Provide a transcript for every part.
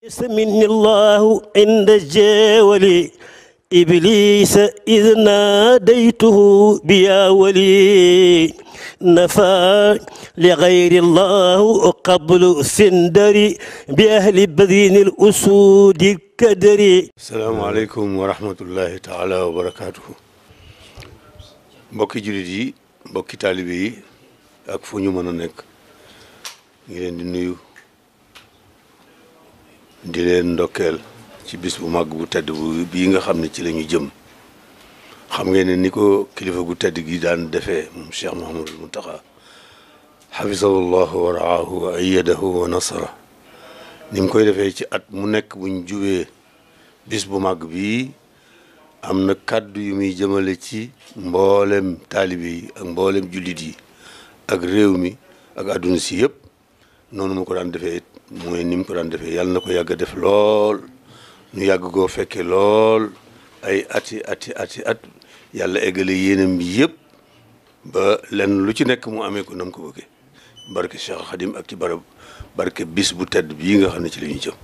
سمني الله عند الجاول إبليس إذ ناديته بيا ولي نفى لغير الله قبل سندري بأهل بذين الأسود الكدري. السلام عليكم ورحمة الله تعالى وبركاته. mbokki jullit yi mbokki taalibe yi ak fu ñu mën a nekk ngi leen di nuyu di leen ndokkeel ci bis bu màgg bu tedd bu bii nga xam ne ci la ñu jëm. xam ngeen ne ni ko kilifa gu tedd gi daan defee moom Cheikh Mouhamadul Mountakha xafisahullahu wa raahu wa ayyadahu wa nasara ni mu koy defee ci at mu nekk buñ jubee bis bu màgg bii am na kàddu yu muy jëmale ci mboolem taalibe yi ak mboolem jullit yi ak réew mi ak àdduna si yëpp noonu mu ko daan defee mooy ni mu ko daan defee yàlla na ko yàgg a def lool ñu yàgg koo fekke lool ay ati at yàlla eggale yéenam bi yëpp ba lenn lu ci nekk mu amee ko nam ko bëggee barke Cheikh Khadim ak ci barke bis bu tedd bii nga xam ne ci la ñu jëm.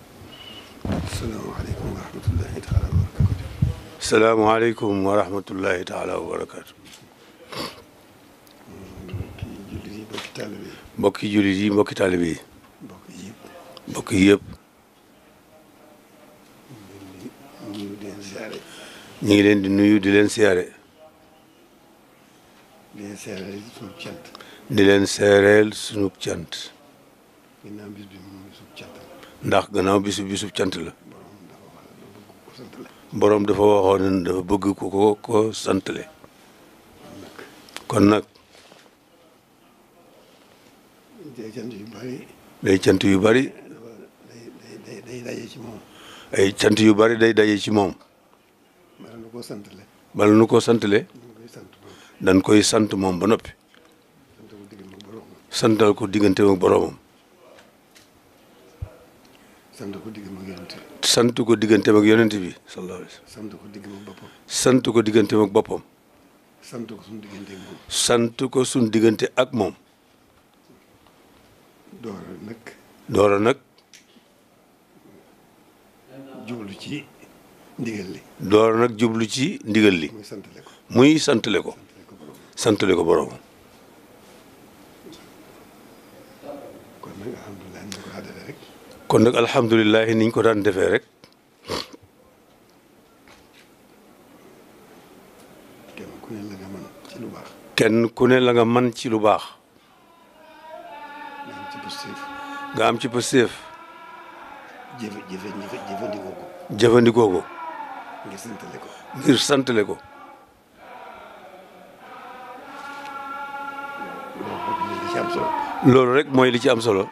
salaamaaleykum wa rahmatullahi taala wa barakaatu. mbokki jullit yi mbokki taalibe yi. mbokk yi yëpp. ñu ngi leen di nuyu di leen siyaare. di leen seereel sunu cant. di leen seereel sunu cant. gannaaw bis bi moom bisub cant la. ndax gannaaw bisub cant la. borom dafa waxoon ne dafa bëgg ko santale. kon nag. day cant yu bari. day cant yu bari. day daje ci moom. ay cant yu bari day daje ci moom. bala nu koo santale. bala nu koo santale. dañ koy sant moom ba noppi. santal ko diggante ak boromam. sant ko diggante ak yonent bi. sant ko diggante ak yonent bi sallallahu alayhi wa sallam. sant ko diggante ak boppam. sant ko diggante ak boppam. sant ko suñu diggante ak moom. sant ko suñu diggante ak moom. doora nag. jublu ci ndigal li. doora nag jublu ci ndigal li. muy santale ko. santale ko borom. kon nag alhamdulilah ni ñu ko daan defee rek. kenn ku ne la nga mën ci lu baax. kenn ku ne la nga mën ci lu baax. nga am ci pësteef. nga am ci pësteef. jëfandikoo ko. jëfandikoo ko. ngir santale ko. ngir santale ko. loolu rek mooy li ci am solo.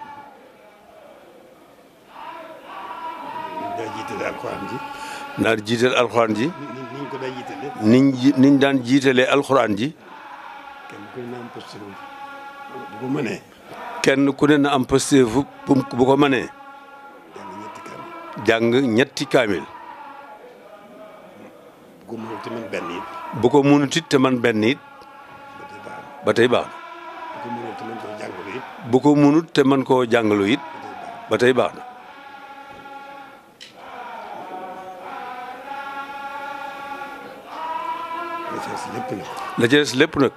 daa jiitale alxuraan ji. naa jiital alxuraan ji. niñ ko daa jiitale. niñ daan jiitalee alxuraan ji. kenn ku ne na am pësteef bu ko mënee. kenn ku ne na am pësteef bu ko mënee. jàng ñetti kaamil. bu ko mënut te man benn it. bu ko mënut it te man benn it. ba tey baax na. bu ko mënut te man koo jàngalu it. ba tey baax na. la ca des lépp nag.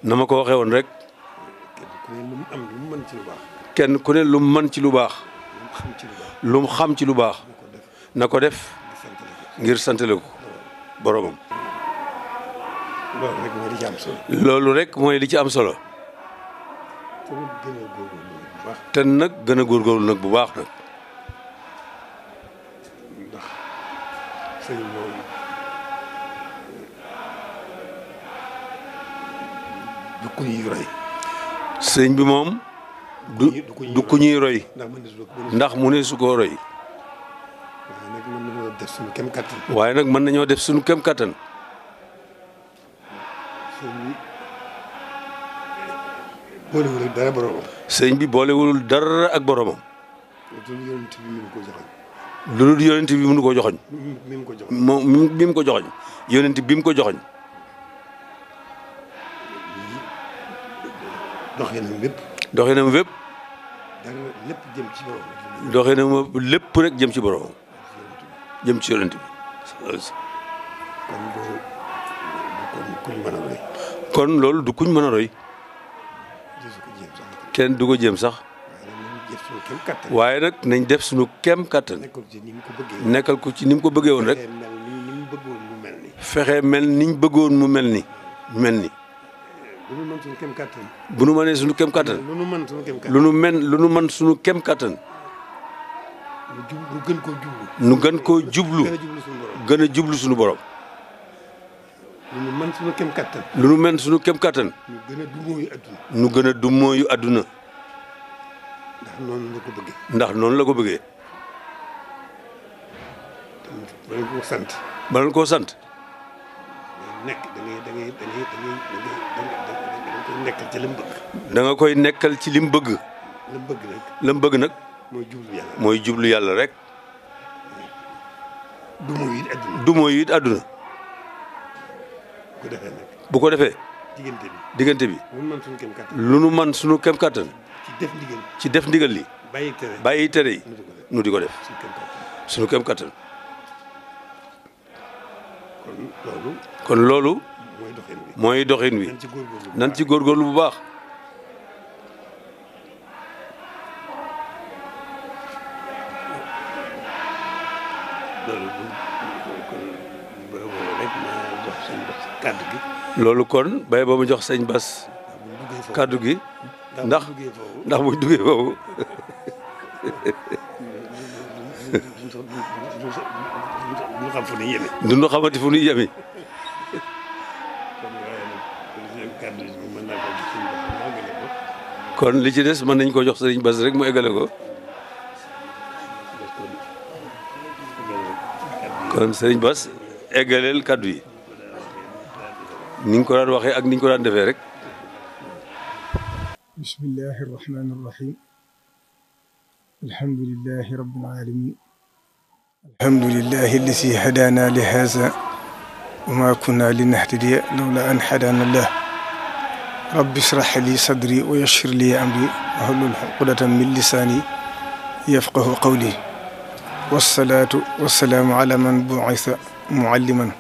na ma ko waxee woon rek. kenn ku ne lu mu mën ci lu baax. lu mu xam ci lu baax. na ko def. ngir santale ko boromam. loolu rek mooy li ci am solo. te nag gën a góorgóorlu nag bu baax nag. du ku ñuy roy. sëñ bi moom. du ku ñuy roy. ndax mu ne su koo roy. waaye nag mën nañoo def suñu kem kattan. boolewul ak dara boromam. sëñ bi boolewul dara ak boromam. lu dul yonent bi mënu ko joxoñ. moom mi mu ko joxoñ. yonent bi mu ko joxoñ. doxinam wépp. doxinam wépp. dara lépp jëm ci borom. doxee na ma lépp rek jëm ci borom jëm ci yonent bi. kon kuñ mën a roy. kon loolu du kuñ mën a roy. kenn du ko jéem sax. waaye nag nañ def suñu kem kattan. nekkal ko ci ni mu ko bëggee woon rek. fexe mel niñ bëggoon mu mel ni. bu nu mën suñu kem kattan. bu nu mënee suñu kem kattan. lu nu mën suñu kem kattan. lu nu mën suñu kem kattan. nu gën koo jublu. nu gën koo jublu. gën a jublu suñu borom. lu nu mën suñu kem kattan. lu nu mën suñu kem kattan. nu gën a dumóoyu nu adduna. gën a dummóoyu adduna. ndax noonu la ko bëggee. ndax noonu la ko bëggee. bala koo sant. bala koo sant. nekkal ci lim bëgg. da nga koy nekkal ci lim bëgg. lim bëgg nag. lim bëgg nag. mooy jublu yàlla. mooy jublu yàlla rek. dumóoyu it adduna. dumóoyu it adduna. bu ko defee nag. bu ko defee. diggante bi. lu nu mën suñu kem kattan. lu nu mën suñu kem kattan. ci def ndigal li. bàyyi tere yi. nu di ko def. suñu kem kattan. kon loolu. kon loolu. mooy doxin wi. nan ci góorgóorlu bu baax. loolu kon bay ba mu jox sëñ Bass kàddu gi. ndax buñ duggee foofu. duñu xam fu ñuy yemi. duñu xamante fu ñuy yemi. kon li ci des mën nañ ko jox sëriñ Bass rek mu eggale ko. kon sëriñ Bass eggaleel kàddu yi. ni nga ko daan waxee ak ni ñu ko daan defee rek. bismillahi irrahmani irrahim alhamdulilahi rabbil alamin alhamdulilahi alladi hadana li haza wa ma kunna linahtadiya lawla an hadana allah rabbi israh li sadri wa yassir li amri wahlul uqdatan min lisani yafqahu qawli wassalatu wassalaamu ala man bu'itha mualliman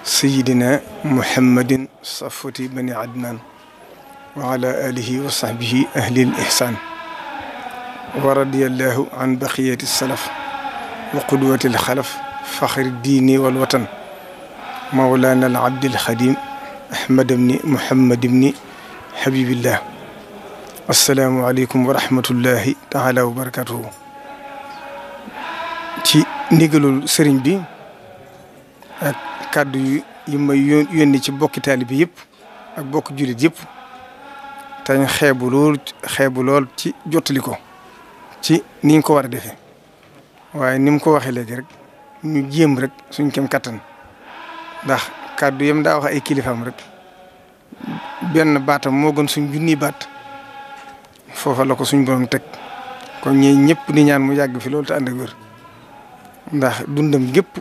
sayidina muhammadin safwati bani adnan wa ala alihi wa sahbihi ahlil ihsan wa radiyallahu an baqiyati salaf wa qudwati alxalaf faxri diini wal watan mawlana al abdil xadim ahmad ibni muhammad ibni habibillah assalaamu aleykum wa rahmatullahi taala wa barakatuhu ci ndigalul sëriñ bi ak kàddu yi may yónni ci bokki taalibe yëpp ak bokki jullit yëpp tañ xeebu lool ci jottali ko ci niñ ko war a defee waaye ni mu ko waxee léegi rek ñu jéem rek suñ kem kattan ndax kàddu yam daa wax ay kilifaam rek benn baatam moo gën suñ junni baat foofa la ko suñ borom teg kon ñi ñëpp di ñaan mu yàgg fi loolu te ànd ak wér ndax dundam gépp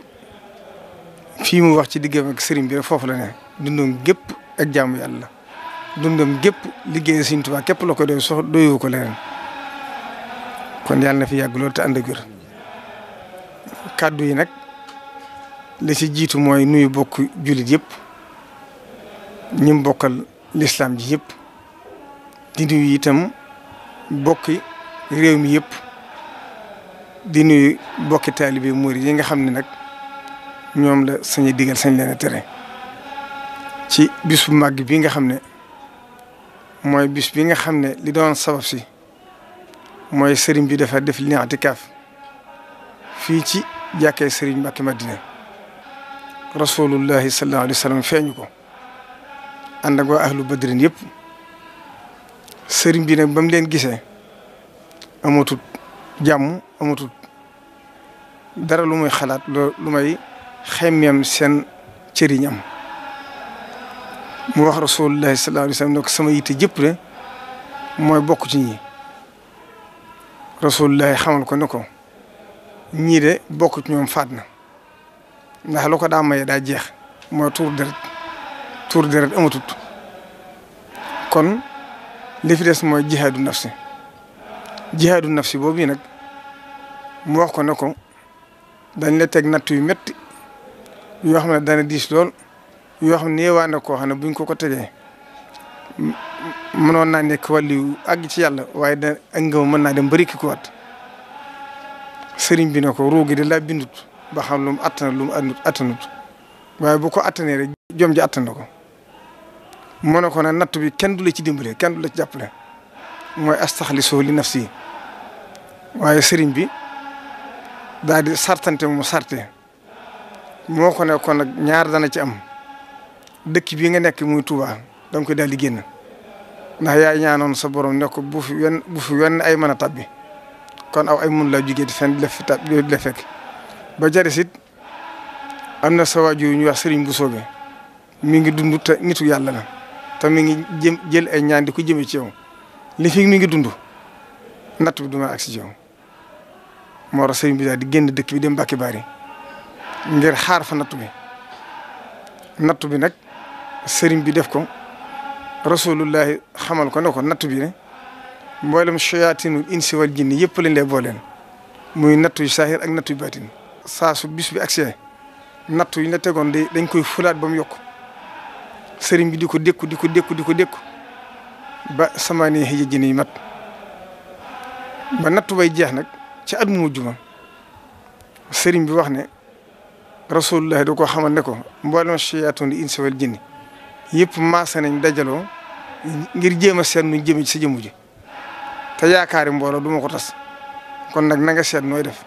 fii mu wax ci diggam ak sëriñ bi rek foofu la ne dundam gépp ak jaamu yàlla dundam gépp liggéey Sëriñ Tuubaa képp la ko doy doyoo ko leneen kon yàlla na fi yàgg loolu te ànd ak wér kàddu yi nag li ci jiitu mooy nuyu bokk jullit yëpp ñim bokkal lislaam ji yëpp di nuyu itam bokki réew mi yëpp di nuyu bokki taalibe murid yi nga xam ne nag ñoom la sañ digal sañ leen a tere ci bis bu màgg bi nga xam ne mooy bis bi nga xam ne li doon sabab si mooy sëriñ bi dafa def li i'tikaaf fii ci jàkkee sëriñ Mbàkke Madina rasulullahi sallallahu alayhi wa sallam feeñu ko ànd ak waa ahlu badrin yëpp sëriñ bi nag ba mu leen gisee amatut jàmm amatut dara lu muy xalaat lu may xemmeem seen cëriñam mu wax rasulullahi sallallahu alayhi wa sallam ne ko sama yitte jëpp de mooy bokk ci ñi rasulullahi xamal ko ne ko ñii de bokk ci ñoom faat na ndax lu ko daa maye daa jeex mooy tuur deret amatut kon li fi des mooy jihaadu nafsi jihaadu nafsi boobu nag mu wax ko ne ko dañ la teg natt yu métti yoo xam ne dana diis lool yoo xam ne néewaa na koo xam ne buñ ko tegee mënoon naa nekk wàllu àgg ci yàlla waaye da ak ngëm mën naa dem bari ki ko wat sëriñ bi ne ko ruugi de laa bindut ba xam lu mu attana lu mu attanut waaye bu ko attanee rek jom ji attan na ko mu ne ko nag natt bi kenn du la ci dimbale kenn du la ci jàppale mooy astaxlisu li nafsi waaye sëriñ bi daal di sartante mu sarte moo ko ne kon nag ñaar dana ci am dëkk bii nga nekk muy Touba da nga koy daal di génn ndax yaay ñaanoon sa borom ne ko bu fi wenn ay mën a tabbi kon aw ay mun laa jugee di fenn di la fi di la fekk ba jaris it am na sa waajur yu ñuy wax sëriñ bu soobee mi ngi dund te nitu yàlla la te mi ngi jël ay ñaan di ko jëmee ci yow li fi mi ngi dund natt bi du ma agsi ci yow moo tax sëriñ bi daal di génn dëkk bi dem Mbàkke Bari ngir xaar fa nattu bi nag sëriñ bi def ko rasulullahi xamal ko ne ko nattu bi ne mboolem shayaatinul insi wal jinni yëpp lañ lay booleen muy nattu yu saahir ak nattu yu baatin saa su bis bi agsee nattu yi la tegoon dañ koy fulaat ba mu yokk sëriñ bi di ko dékku ba samaane xëy jinni yi mat ba nattu bay jeex nag ci at mu mujj ma sëriñ bi wax ne rasulullah da ko xamal ne ko mboolem shayaatinul insi wal jinni yëpp maase nañ dajaloo ngir jéem a seet nuñ jëmee ci sa jëmm ji te yaakaari mbooloo du ma ko tas kon nag na nga seet nooy def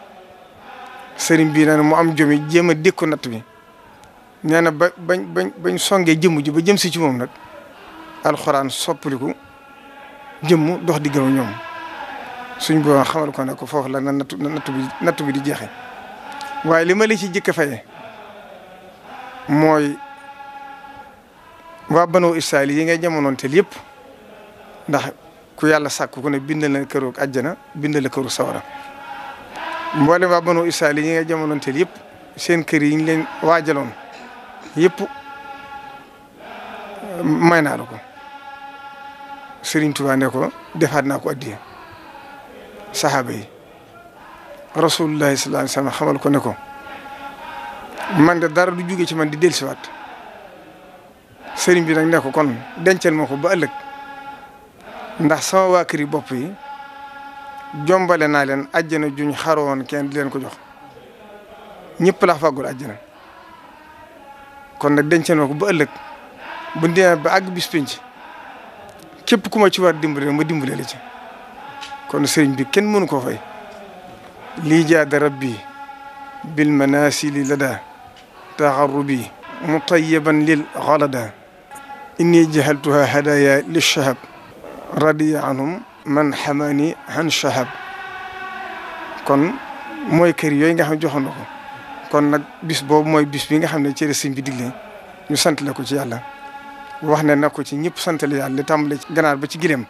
sëriñ bii nee na mu am jomi jéem a dékku natt bi nee na bañ songee jëmm ji ba jëm si ci moom nag alxuraan soppaliku jëmm dox di gëm a ñoom suñ boo xamal ko ne ko foofu la na nattu bi di jeexe waaye li ma la ci jëkk a faye mooy waa Banu Israayil yi ngay jamonoonteel yëpp ndax ku yàlla sàkk ku ne bindal na këru àjjana bindal la këru sawara mboolem waa Banu Israayil yi ngay jamonoonteel yëpp seen kër yi ñu leen waajaloon yëpp may naa la ko Sëriñ Tuubaa ne ko defaat naa ko addiya saxaaba yi rasulullahi sallallahu alayhi wa sallam xamal ko ne ko man de dara du jóge ci man di dellusiwaat sëriñ bi nag ne ko kon dencal ma ko ba ëllëg ndax sama waa kër yi bopp yi jombale naa leen àjjana juñ xaroon kenn di leen ko jox ñëpp laa fàggul àjjana kon nag dencal ma ko ba ëllëg bu demee ba àgg bis penc képp ku ma ci war dimbale ma dimbale la ci kon sëriñ bi kenn mënu koo fay lii jaada rabbi bil manasili lada taxarrubi mutayyaban lil xalada inni jahaltuha hadaya li shahab radiya anhum man xamani han shahab kon mooy kër yooyu nga xam ne joxoon na ko kon nag bis boobu mooy bis bi nga xam ne ci la sëñ bi digle ñu sant la ko ci yàlla wax ne na ko ci ñëpp sant la yàlla li tàmbale ci ganaar ba ci gileem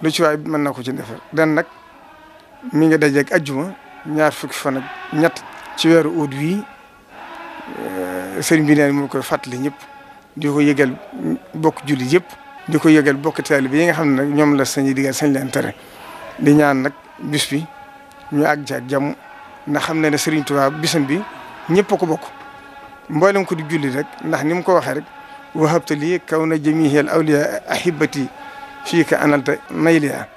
lu ci waay mën na ko ci defar den nag mi nga dajeeg ajjuma ñaar fukki fan ak ñett ci weeru ut wii sëriñ bi neen moo koy fàttali ñëpp di ko yëgal bokk jullit yëpp di ko yëgal bokk taalibe yi nga xam ne nag ñoom la sañuy digal sañ leen tere di ñaan nag bis bi ñu àgg ci ak jàmm ndax xam ne ne Sëriñ Tuubaa bisam bi ñëpp a ko bokk mboolem ko di jullit rek ndax ni mu ko waxee rek wahabta lii kaw na jamihil awliya ahibati fii ka analta nayliya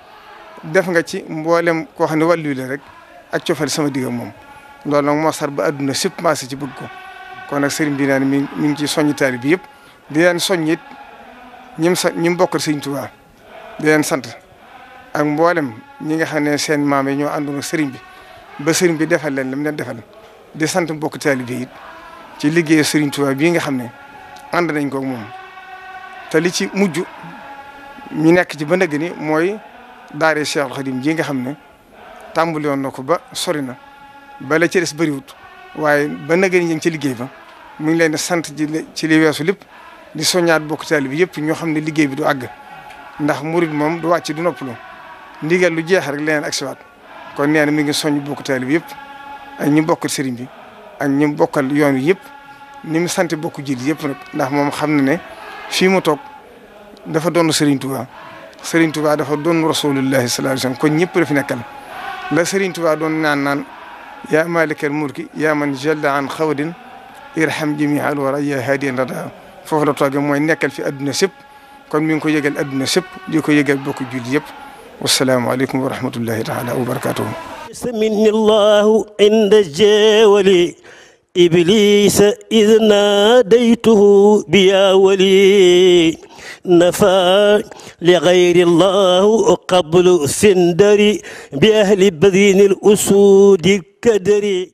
def nga ci mboolem koo xam ne wàllu la rek ak cofal sama digg moom loolu nag moo sar ba adduna sépp maase ci bëgg ko kon nag sëriñ bi naan mi ngi ci soññi taalibe bi yëpp di leen soññ it ñi mu bokkal Sëriñ Tuubaa di leen sant ak mboolem ñi nga xam ne seen maam yi ñoo àndoon ak sëriñ bi ba sëriñ bi defal leen lam leen defal di sant mbokk taalibe yi it ci liggéeyu Sëriñ Tuubaa bii nga xam ne ànd nañ ko moom te li ci mujj ñu nekk ci ba ndëgg ni mooy daare Cheikhul Khadim ji nga xam ne tàmbali woon na ko ba sori na ba la ci des bëriwut waaye ba ndëgg ni ñu ngi ci liggéey ba mu ngi leen di sant ci li weesu lépp di soññaat bokk taalibe bi yëpp ñoo xam ne liggéey bi du àgg ndax murid moom du wàcc du noppalu ndigal lu jeex rek leneen agsiwaat kon nee na mi ngi soññ bokk taalibe bi yëpp ak ñi bokkal sëriñ bi ak ñi bokkal yoon wi yëpp ni mu sant bokk jullit yëpp nag ndax moom xam na ne fii mu toog dafa doon Sëriñ Tuubaa Serigne Touba dafa doon rasulullahi sallallahu alayhi wasallam kon ñëpp la fi nekkal la Serigne Touba doon naan yaa malikal mulki yaa man jalla an xawdin irham jami'al wara yaa hadiyan rada foofu la toogee mooy nekkal fi adduna sëpp kon mi ngi ko yëgal adduna sëpp di ko yëgal bokk julli yëpp wasalaamualeykum wa rahmatullahi taala wa barakatuhu minni llahu inda jeewali iblisa id naadaytuhu biya wali nafa li gayri llahu qablu sindari bi ahli badini l usudi kadari